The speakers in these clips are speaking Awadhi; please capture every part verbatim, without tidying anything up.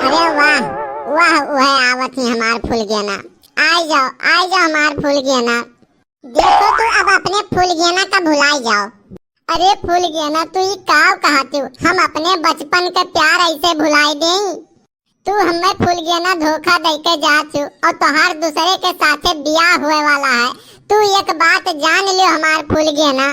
अरे वाह, वाह, उहे आवत ही हमार फूलगेना। आइ जाओ, आइ जाओ हमार फूलगेना। देखो तू अब अपने फूलगेना का भुलाइ जाओ। अरे फूलगेना, तू ई काव कहत हू? हम अपने बचपन के प्यार ऐसे भुलाइ देई? तू हमें फूलगेना धोखा दइ के जात हू और तोहार दूसरे के साथे बियाह होए वाला है। तू एक बात जान लियो हमार फूलगेना,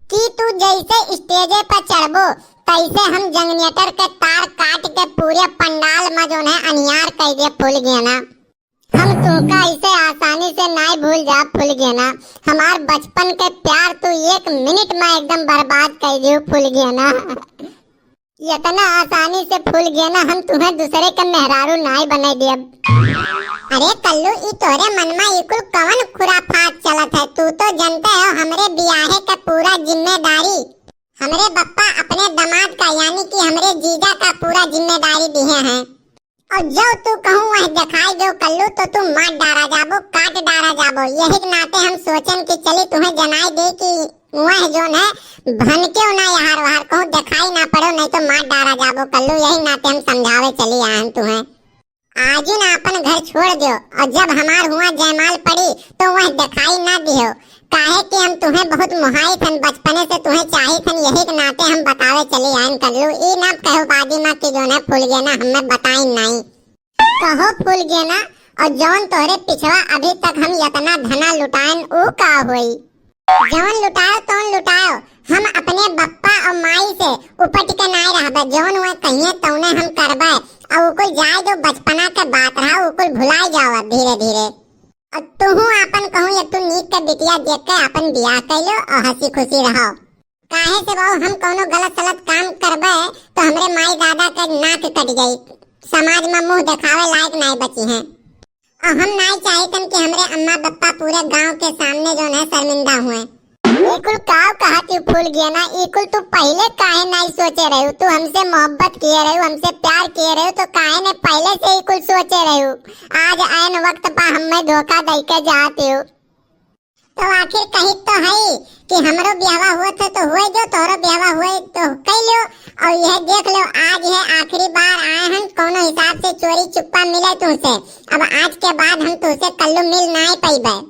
कि तू जैसे स्टेजे पर चढ़बो, तैसे हम जनरेटर के तार काट के पूरे पंडाल में जोन है अनियार कइ दे फूलगेना। हम तुमका ऐसे आसानी से नाई भूल जा फूलगेना। हमार बचपन के प्यार तू एक मिनट में एकदम बर्बाद कइ दियो फूलगेना। इतना आसानी से फूलगेना हम तुहें दूसरे के मेहरारू नाई बने देब। अरे कल्लू, ई तोहरे मन में ई कुल कवन खुराफात चलत है? तू तो जनते हो हमरे बियाहे का पूरा जिम्मेदारी हमरे बप्पा अपने दामाद का यानी कि हमरे जीजा का पूरा जिम्मेदारी दिहे हैं। और जो तू कहूँ वह देखाई दो कल्लू तो तू मार डारा जाबो, काट डारा जाबो। यही के नाते हम सोचन कि चली तुहें जनाई दे कि वह जोन है भनके ना यहार वहार कहूँ देखाई ना पड़ो, नहीं तो मार डारा जाबो कल्लू। यही नाते हम समझावे चली आयन तुहें। आजु ना अपन घर छोड़ दो और जब हमार हुआ जयमाल पड़ी तो वह देखाई ना दिहो, काहे कि हम तुहें बहुत मोहाई थन, बचपने से तुहें चाही थन, यही के नाते हम बतावे चली आयन कल्लू। ई ना कहो बादी माँ की जोन है फूलगेना हमें बताइन नाई। कहो फूलगेना, और जौन तोहरे पिछवा अभी तक हम यतना धना लुटायन, ऊ का होई? जौन लुटायो, तौन लुटायो, हम अपने बप्पा और माई से उपट के नाय रहबे। जौन वह कहिए, तौने हम करबे। और ऊ कुल जाए दो, बचपना के बात रहा, ऊ कुल भुलाए जाओ अब धीरे धीरे। और तुहू आपन कहूँ एक तू नीक के बिटिया देख के आपन बियाह कैलो और हंसी खुशी रहो। काहे से बाबू, हम कौनो गलत सलत काम करबे तो हमरे माई दादा के नाक कट जाई, समाज में मुंह देखावे लायक नाय बची हैं। और हम नाय चाहितन कि हमरे अम्मा बप्पा पूरे गांव के सामने जोन है शर्मिंदा हुए। ई कुल काव कहत हू फूलगेना, ई कुल तू पहिले काहे नाय सोचे रहू? तू हमसे मोहब्बत किए रहू, हमसे प्यार किए रहू, तो काहे ने पहिले से ई कुल सोचे रहू? आज ऐन वक्त पा हमें धोखा दई के जात हू। तो आखिर कही तो है कि हमरो ब्याहवा हुआ था तो हुए जो, तोहरो ब्याहवा हुए तो कई लो। और यह देख लो, आज है आखिरी बार आए हन, कौनो हिसाब से चोरी चुप्पा मिले तुमसे। अब आज के बाद हम तुमसे कल्लू मिल नाय पइबे।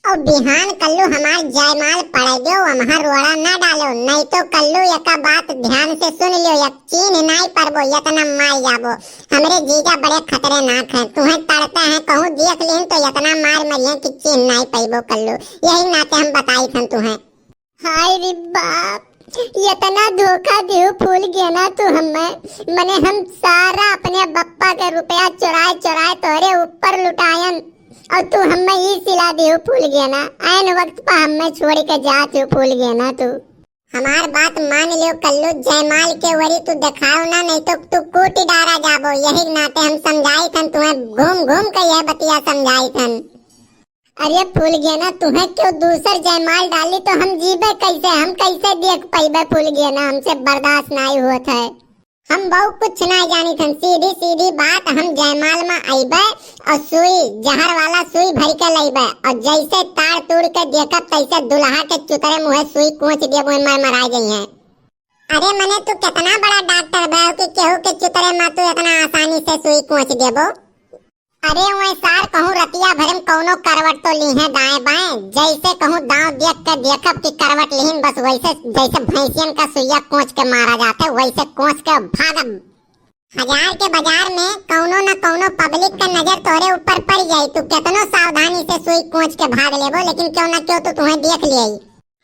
और बिहान कल्लू हमार जयमाल पड़े दो, वहाँ रोड़ा ना डालो, नहीं तो कल्लू एका बात ध्यान से सुन लियो, एक चीन्ह नाय परबो, यतना मार जाबो। हमरे जीजा बड़े खतरनाक हैं, तुहें तड़पे हैं, कहूँ देख लेन तो यतना मार मरिए कि चीन्ह नाय पइबो कल्लू। यही नाते हम बताई थन तुहें। हाय रे बाप, यतना धोखा दिहू फूलगेना तू हमें। मने हम सारा अपने बप्पा के रुपया चुराए चुराए तोरे ऊपर लुटायन और तू हमें ई सिला दिहू फूलगेना। ऐन वक्त पर हमें छोड़ के जात हू फूलगेना तू। हमार बात मान लियो कल्लू, जयमाल के वरी तू देखाओ ना, नहीं तो तू कूट डारा जाबो। यही नाते हम समझाई थन तुहें, घूम घूम के यह बतिया समझाई थन। अरे फूलगेना, तुहें क्यों दूसर जयमाल डाली तो हम जीबे कैसे, हम कैसे देख पइबे फूलगेना, हमसे बर्दाश्त नाई होत है। हम बहुत कुछ ना जानी थन, सीधी सीधी बात, हम जयमाल में अइबे और सुई, जहर वाला सुई भर के लइबे और जैसे ताड़ तूड़ के देखब तैसे दुल्हा के चुतरे मुँहे सुई कोच देबो, मर मराइ जइहें। अरे मने तू कितना बड़ा डॉक्टर भयो कि केहू के चुतरे में तू इतना आसानी से सुई कोच देबो? अरे वह सार कहूँ रतिया भर में कौनो करवट तो लीहे दाएं बाएं, जैसे कहूँ दांव देख के देखब कि करवट लीहिन, बस वैसे जैसे भैंसियन का सुइया कोच के मारा जाते वैसे कोच के भागब। हजार के बाजार में कौनो न कौनो पब्लिक का नजर तोरे ऊपर पड़ जाई, तू केतनो सावधानी से सुई कोच के भाग लेबो लेकिन क्यों न क्यों तो तुहें देख लियाई।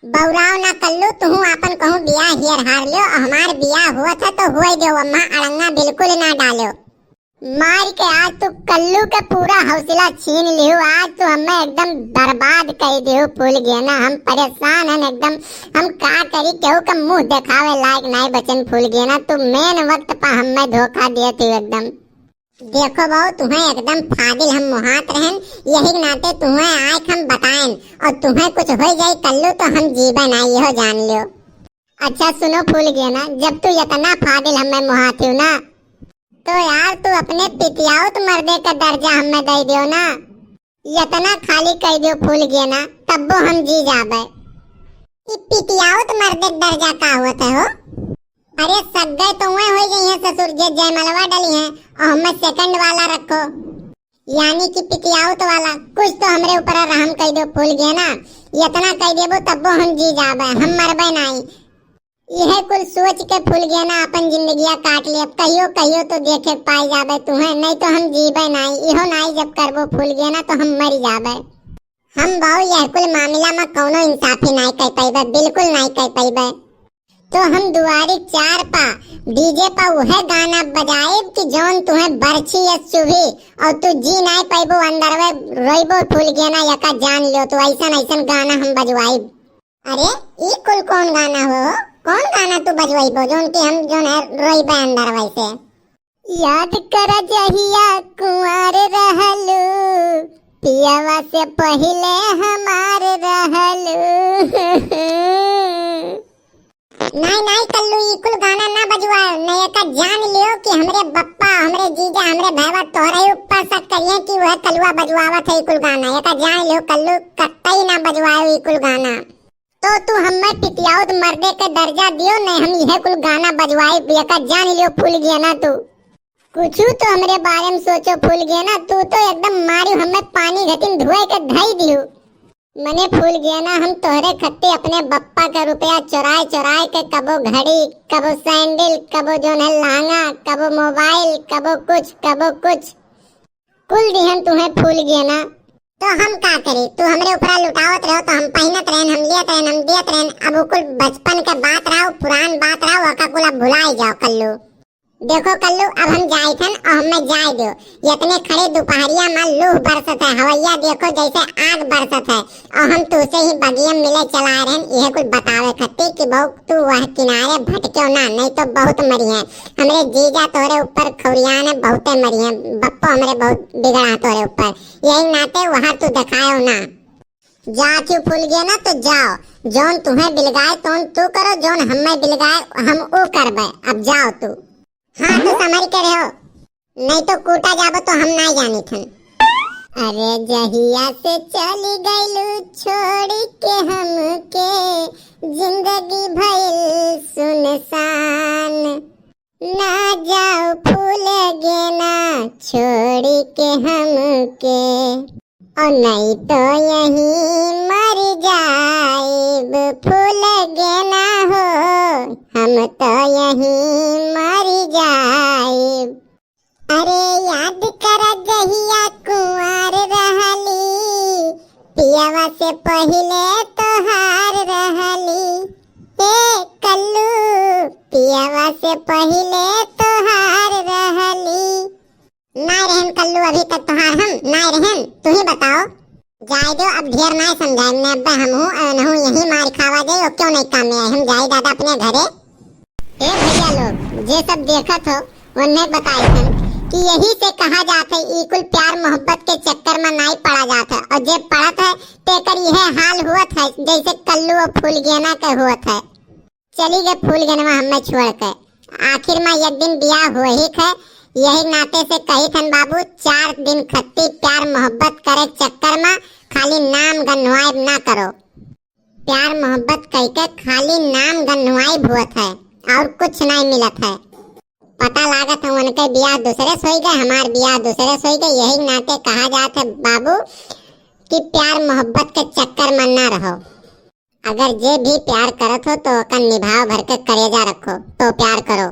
बौराव ना कल्लू, तुहू आपन कहूँ बियाह हियर हार लियो, हमार बियाह हुआ था तो हुए दो, अम्मा अड़ंगा बिल्कुल ना डालो। मार के आज तू कल्लू के पूरा हौसला छीन लिहू। आज तू हमें एकदम बर्बाद कर दिहू फूलगेना। हम परेशान हन एकदम, हम का करी, केहू के मुंह देखावे लायक नाय बचन फूलगेना। तू मेन वक्त पर हमें धोखा देत हू एकदम। देखो बहू, तुहें एकदम फादिल हम मुहात रहन, यही नाते तुहें आए हम बताएन और तुहें कुछ हो जाए कल्लू तो हम जीबे नाय, यहो जान लियो। अच्छा सुनो फूलगेना, जब तू इतना फादिल हमें मुहात हू ना, तो यार तू अपने पितियाउत मर्दे का दर्जा हमें दे दियो ना। इतना खाली कह दियो फूलगेना, तब्बो हम जी जाबे। ई पितियाउत मर्दे का दर्जा का होत है हो? अरे सग्गय तो वह होइ गई है ससुर जे जयमलवा डली है और हमें सेकंड वाला रखो, यानी कि पितियाउत वाला। कुछ तो हमरे ऊपर रहम कइ दो फूल गेना, इतना कइ देबो तब्बो हम जी जाबे, हम मरबे नाई। यह कुल सोच के फूल गेना अपन जिंदगिया काट ले। अब कहियो कहियो तो देखे पाई जाबे तुहें, नहीं तो हम जीबे नाई, इहो नाई जब करबो फूल गेना तो हम मर जाबे। हम बाऊ यह कुल मामला में कौनो इंसाफी नाई कर पाइबे, बिल्कुल नाई कर पाइबे। तो हम दुआरी चार पा डीजे पा उहे गाना बजाइब कि जौन तुहें बरछी या चुभी और तू जी नाई पाइबो, अंदरवे रोइबो फूल गेना यका जान लियो। तो ऐसन ऐसन गाना हम बजवाइब। अरे ई कुल कौन गाना हो? कौन गाना तू बजवाइबो जौन कि हम जौन है रोइबे अंदरवे से? याद कर जहिया कुंवार रहलू, पियावा से पहिले हमार रहलू। नाई नाई कल्लू, ई कुल गाना ना बजवाओ, नहीं एका जान लियो कि हमरे बप्पा, हमरे जीजा, हमरे भैया तोहरे ऊपर शक करिए कि वह कलुआ बजवावत है ई कुल गाना। एका जान लियो कल्लू, कतई ना बजवाओ ई कुल गाना। तो तू हमें पितियाउत मर्दे के दर्जा दियो, नहीं हम यह कुल गाना बजवाई, एका जान लियो फूल गेना तू। कुछ तो हमरे बारे में सोचो फूल गेना, तू तो एकदम मारी हमें पानी घटिन धोए के धई दियो। मने फूल गेना, हम तोहरे खत्ते अपने बप्पा के रुपया चोराए चोराए के कबो घड़ी, कबो सैंडल, कबो जौन है लहंगा, कबो मोबाइल, कबो कुछ, कबो कुछ। कुल दिहन तुहें फूल गेना। तो हम का करी, तू हमरे ऊपरा लुटावत रहो तो हम पहिनत रहन, हम लियत रहन, हम दियत रहन। अब उ कुल बचपन के बात रहो, पुरान बात रहो, ओका कुल अब भुलाई जाओ कल्लू। देखो कल्लू, अब हम जाइत हन और हमें जाए दो। इतने खड़े दोपहरिया में लूह बरसत है, हवैया देखो जैसे आग बरसत है, और हम तुझसे ही बगिया मिले चला रहन, यह कुल बतावे खत्ती कि बहू तू वह किनारे भटक्यो ना, नहीं तो बहुत मरी है। हमरे जीजा तोरे ऊपर खौरियान है, बहुते मरी है, बप्पो हमरे बहुत बिगड़ा है तोरे ऊपर, यही नाते वहाँ तू दिखायो ना। जा क्यों फूल गया ना तो जाओ, जौन तुम्हें बिलगाए तौन तू करो, जौन हमें बिलगाए हम ऊ करबे। अब जाओ तू। हाँ तो संभल के रहो, नहीं तो कूटा जाबो तो हम ना जानी थन। अरे जहिया से चली गईलू छोड़ के हमके, जिंदगी भइल सुनसान। ना जाओ फूल गेना छोड़ के हमके, और नहीं तो यहीं मर जाइब फूल गेना हो, हम तो यहीं मर जाइब। अरे याद कर जहिया कुंवार रहली, पियवा से पहिले तोहार रहली। ए कल्लू, पियवा से पहिले तोहार रहली। नाय रहन कल्लू, अभी तक तोहार हम नाय रहन, तू ही बताओ। जाए दो, अब ढेर नाय समझाए ने, अब्बे हम हूँ, अ, नहूँ यही मार खावा जाए, और क्यों नहीं काम में आए, हम जाए दादा अपने घरे। ए भैया लोग, जे सब देखत हो, उन्हें बताए थन कि यही से कहा जात है, ई कुल प्यार मोहब्बत के चक्कर में नाई पड़ा जात है, और जे पड़त है, तेकर यह हाल हुअत है, जैसे कल्लू और फूलगेना के हुअत है। चली गए फूलगेनवा हमें छोड़ के। आखिर में एक दिन बियाह हो ही है, यही नाते से कही थन बाबू, चार दिन खत्ती प्यार मोहब्बत करे चक्कर में खाली नाम गन्हवाइब ना करो। प्यार मोहब्बत कह के खाली नाम गन्हवाइब हुअत है और कुछ नहीं मिलत है। पता लागत है उनके बियाह दूसरे से होई गए, हमार बियाह दूसरे से होई गए। यही नाते कहा जात है बाबू कि प्यार मोहब्बत के चक्कर में ना रहो। अगर जे भी प्यार करत हो तो ओकर निभाव भर के करेजा रखो तो प्यार करो।